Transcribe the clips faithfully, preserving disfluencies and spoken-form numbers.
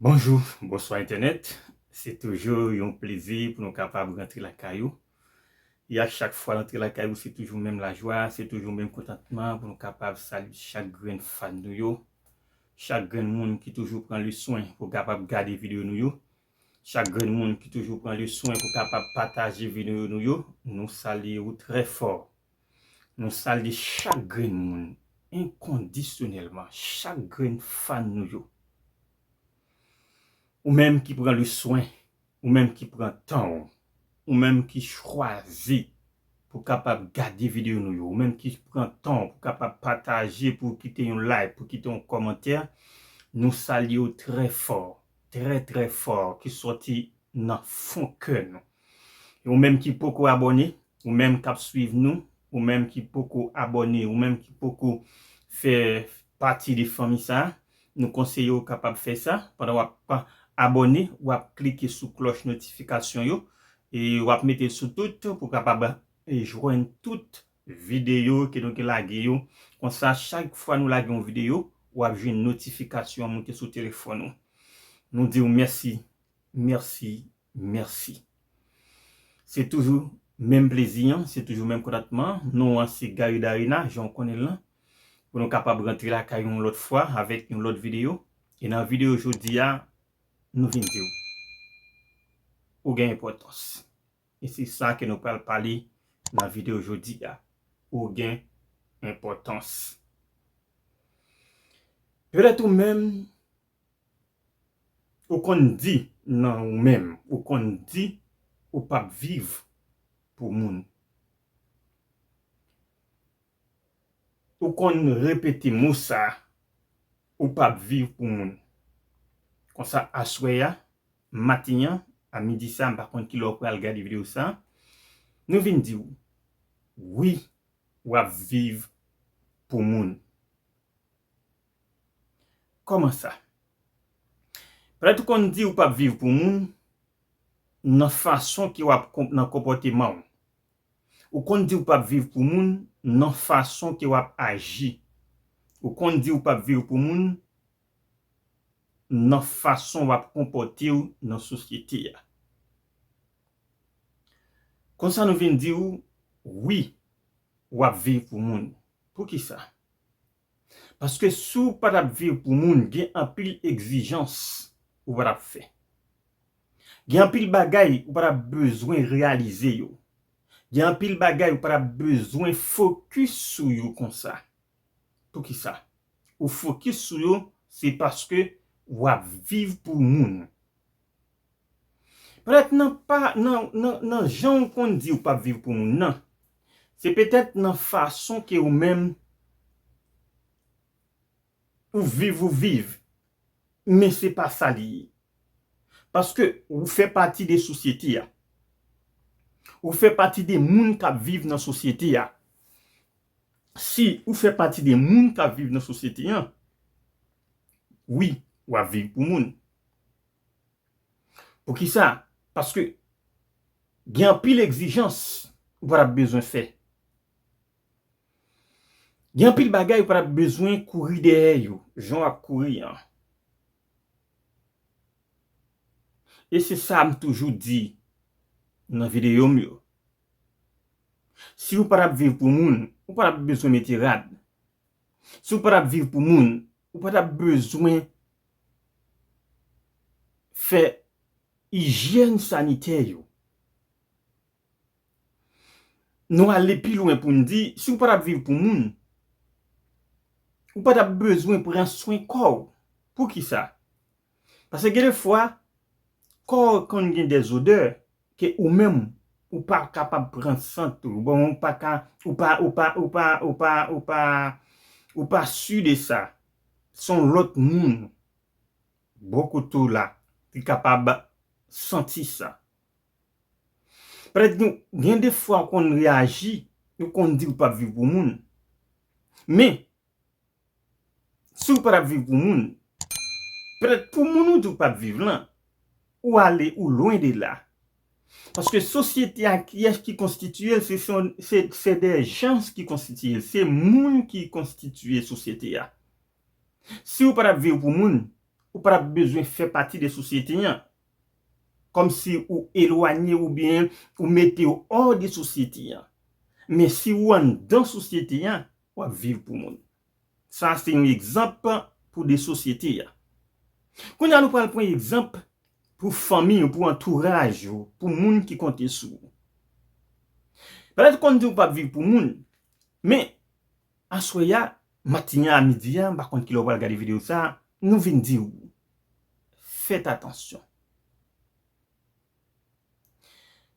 Bonjou, bonswa entènèt. Se toujou yon plezi pou nou kapab rantre lakay ou. E a chak fwa n antre lakay ou, se toujou menm lajwa, se toujou menm kontantman pou nou kapab salye chak grenn fan nou yo, chak grenn moun ki toujou pran le swen pou kapab gade videyo nou yo, chak grenn moun ki toujou pran le swen pou kapab pataje videyo nou yo. Nou salye ou trè fò. Nou salye chak grenn moun enkondisyonèlman, chak grenn fan nou yo. Ou menm ki pran le swen, ou menm ki pran tan w, ou menm ki chwazi pou kapab gade videyo nou yo, ou menm ki pran tan w pou kapab pataje, pou kite yon like, pou kite yon kòmantè, nou salye w trè fò, trè, trè fò, ki sòti nan fon kè nou. E ou menm ki poko abòne, ou menm k ap swiv nou, ou menm ki poko abòne, ou menm ki poko fè pati de fanmi sa, nou konseye w kapab fè sa. Pandan w ap abòne, w ap klike sou klòch notifikasyon yo, e w ap mete l sou tout pou kapab, e, jwenn tout videyo ke nou gen lage yo. Konsa, chak fwa nou lage yon videyo, w ap jwenn notifikasyon an moute sou telefòn ou. Nou di w mèsi, mèsi, mèsi. Se toujou menm plezi an, se toujou menm kontantman. Non an se Gary Darina, jan w konnen l lan. Pou nou kapab rantre lakay yon lòt fwa avèk yon lòt videyo. E nan videyo jodi a, nou vin di w, ou gen enpòtans. E se sa ke nou pral pale nan videyo jodi a. Ou gen enpòtans. Petèt ou menm, ou konn di nan ou menm, ou konn di ou p ap viv pou moun. Ou konn repete mo sa, ou p ap viv pou moun. Konsa, aswè a, maten an, a midi sa, m pa konn kilè w pral gade videyo sa, nou vin di w, wi, w ap viv pou moun. Kòman sa? Petèt ou konn di ou p ap viv pou moun nan fason ke w ap konp-, nan konpòteman w. Ou konn di ou p ap viv pou moun nan fason ke w ap aji. Ou konn di ou p ap viv pou moun nan fason w ap konpòte w nan sosyete a. Konsa nou vin di w, wi, w ap viv pou moun. Poukisa? Paske si w pa t ap viv pou moun, gen anpil egzijans ou pa t ap fè. Gen anpil bagay ou pa t ap bezwen reyalize yo. Gen anpil bagay ou pa t ap bezwen fokis sou yo konsa. Poukisa? Ou fokis sou yo, se paske w ap viv pou moun. Petèt nan pa, nan, nan, nan jan w konn di w p ap viv pou moun nan, se petèt nan fason ke ou menm ou viv, ou viv, men se pa sa li ye. Paske ou fè pati de sosyete a. Ou fè pati de moun k ap viv nan sosyete a. Si ou fè pati de moun k ap viv nan sosyete a, wi, w ap viv pou moun. Poukisa? Paske gen anpil egzijans ou pa t ap bezwen fè. Gen anpil bagay ou pa t ap bezwen kouri dèyè yo, jan w ap kouri an. E se sa m toujou di nan videyo m yo. Si ou pa t ap viv pou moun, ou pa t ap bezwen mete rad. Si ou pa t ap viv pou moun, ou pa t ap bezwen fè ijyèn sanitè yo. Nou ale pi lwen pou n di, si w pa t ap viv pou moun, ou pa t ap bezwen pran swen kò w. Poukisa? Paske gen de fwa, kò w konn gen dèzodè ke ou menm, ou pa kapab pran sant ou. Bon, ou pa ka, ou pa, ou pa, ou pa, ou pa, ou pa, ou pa si de sa. Se yon lòt moun bò kote w la ki kapab santi sa. Petèt gen, gen de fwa w konn reyaji, ou konn di w p ap viv pou moun. Men, si w pa t ap viv pou moun, petèt pou moun ou di w p ap viv lan, ou ale, ou lwen de la. Paske sosyete a, kiyès ki konstitiye l? Se, se, se, se de jan ki konstitiye l. Se moun ki konstitiye sosyete a. Si w pa t ap viv pou moun, ou pa t ap bezwen fè pati de sosyete an. Kòmsi ou elwanye oubyen ou mete w hors de sosyete an. Men si ou anndan sosyete an, w ap viv pou moun. Sa se yon egzanp pou de sosyete a. Kounye a nou pral pran egzanp pou fanmi w, pou antouraj ou, pou moun ki konte sou ou. Petèt konn di w p ap viv pou moun, men aswè a, maten an, a midi a, m pa konn kilè w pral gade videyo sa, nou vin di w, fèt atansyon.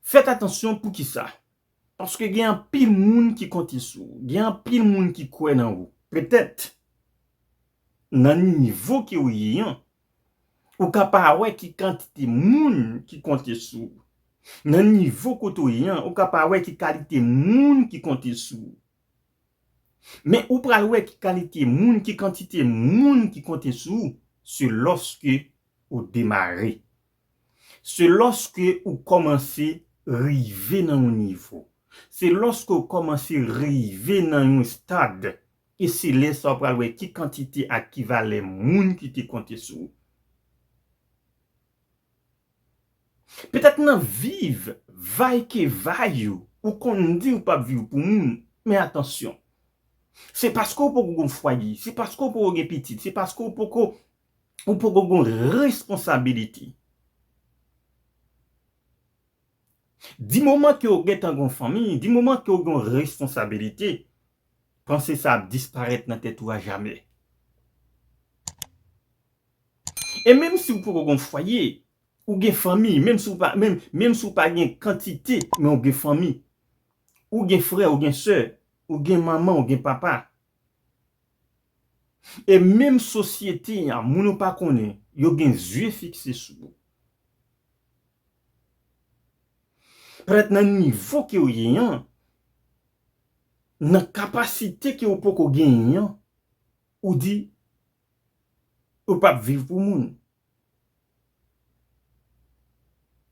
Fèt atansyon poukisa? Paske gen anpil moun ki konte sou ou, gen anpil moun ki kwè nan ou. Petèt, nan nivo ke w ye an, ou ka pa wè ki kantite moun ki konte sou ou. Nan nivo kote w ye an, ou ka pa wè ki kalite moun ki konte sou ou. Men ou pral wè ki kalite moun, ki kantite moun ki konte sou ou, se lòske ou demare. Se lòske ou kòmanse rive nan yon nivo. Se lòske ou kòmanse rive nan yon stad. E se lè sa w pral wè ki kantite ak ki valè moun ki te konte sou ou. Petèt nan viv vay ke vay ou, ou konn di ou p ap viv pou moun, men atansyon. Se paske ou poko gen fwaye, se paske ou poko gen pitit, se paske ou poko, ou poko gen responsabilite. Di moman ke ou gentan gen fanmi, di moman ke ou gen responsabilite, panse sa ap disparèt nan tèt ou a jamè. E menm si ou poko gen fwaye, ou gen fanmi, menm si ou pa, menm, menm si ou pa gen kantite, men ou gen fanmi. Ou gen frè, ou gen sè, ou gen manman, ou gen papa. E menm sosyete a, moun ou pa konnen, yo gen zye fikse sou ou. Petèt nan nivo ke w ye an, nan kapasite ke w poko genyen an, ou di, ou p ap viv pou moun.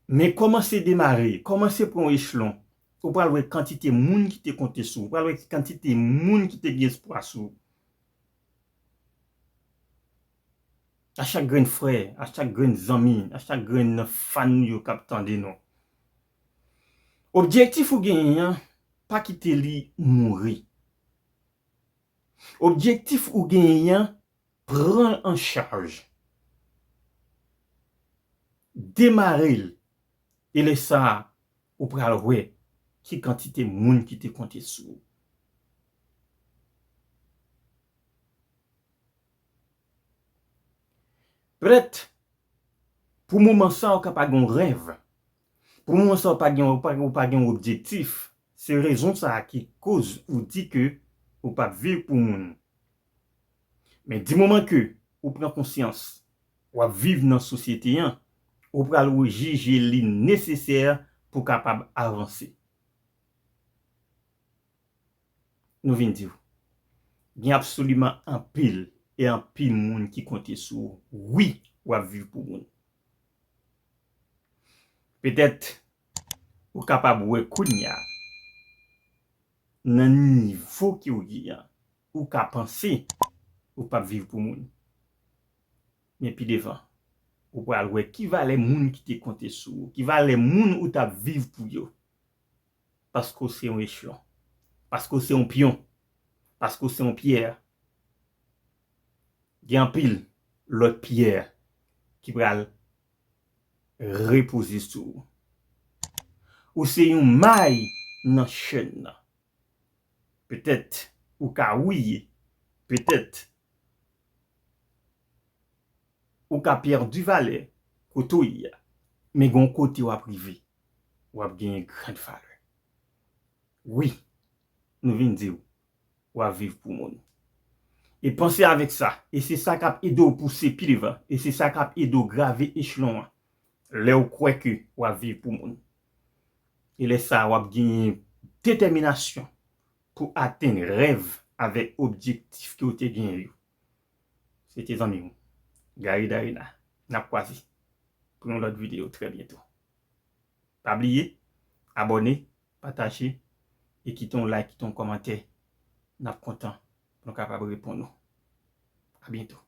Men kòmanse demare, kòmanse pran yon echelon. Ou pral wè kantite moun ki te konte sou ou, ou pral wè kantite moun ki te gen espwa sou ou. A chak grenn frè, a chak grenn zanmi, a chak grenn fan nou yo k ap tande nou. Objektif ou genyen an, pa kite li mouri. Objektif ou genyen an, pran l an chaj. Demare l. E lè sa a, ou pral wè ki kantite moun ki te konte sou ou. Petèt, pou moman sa, ou ka pa gen yon rèv. Pou moman sa, ou pa gen, ou pa, ou pa gen yon objektif. Se rezon sa a ki koz ou di ke ou p ap viv pou moun. Men di moman ke ou pran konsyans, w ap viv nan sosyete an, ou pral jije li nesesè pou w kapab avanse. Nou vin di w, gen absoliman anpil e anpil moun ki konte sou ou. Wi, w ap viv pou moun. Petèt, ou kapab wè kounye a, nan nivo ke w ye a, ou ka panse ou p ap viv pou moun. Men pi devan, ou pral wè ki valè moun ki te konte sou ou, ki valè moun ou t ap viv pou yo. Paske w se yon echelon. Paske w se yon pyon. Paske w se yon pyè. Gen anpil lòt pyè ki pral repoze sou ou. Ou se yon may nan chèn nan. Petèt ou ka wouye, petèt ou ka pèdi valè kote w ye a. Men gen yon kote w ap rive, w ap genyen gran valè. Wi, nou vin di w, w ap viv pou moun. E panse avèk sa, e se sa k ap ede w pouse pi devan, e se sa k ap ede w grave echelon an. Lè w kwè ke w ap viv pou moun. E lè sa a, w ap genyen detèminasyon pou atenn rèv avèk objektif ke w te genyen yo. Se te zanmi w, Gary Darina. N ap kwaze pou yon lòt videyo trè byento. Pa bliye, abòne, pataje, e kite yon like, kite yon kòmantè. N ap kontan pou nou kapab reponn ou. A byento.